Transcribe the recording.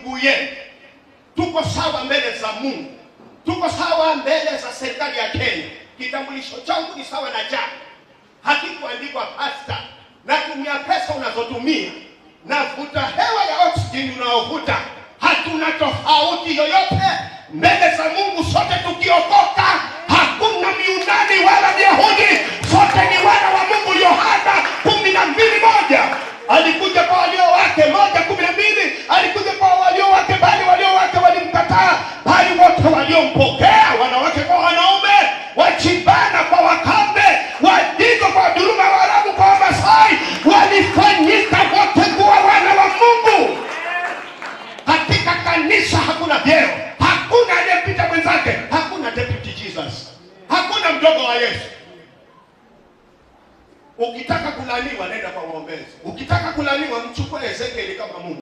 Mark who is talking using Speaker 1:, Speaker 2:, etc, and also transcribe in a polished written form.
Speaker 1: ndugu yenu. Tuko sawa mbele za Mungu, tuko sawa mbele za serikali ya Kenya. Kitambulisho changu ni sawa na chako, hakikuandikwa pasta. Natumia pesa unazotumia, navuta hewa ya oksijeni unaovuta. Hatuna tofauti yoyote mbele za Mungu. Sote tukiokoka, hakuna Myunani wala Myahudi, sote ni wana wa Mungu. Yohana 12:1. Alikuja kwa walio wake, 1:12, alikuja kwa walio wake, bali walio wake walimkataa, bali wote waliompokea, wanawake kwa wanaume, Wachibana kwa Wakambe, Wadigo kwa Waduruma, Waarabu kwa Wamasai, walifanyika wote kuwa wana wa Mungu. Katika kanisa hakuna vyeo, hakuna aliyempita mwenzake, hakuna deputy Jesus, hakuna mdogo wa Yesu.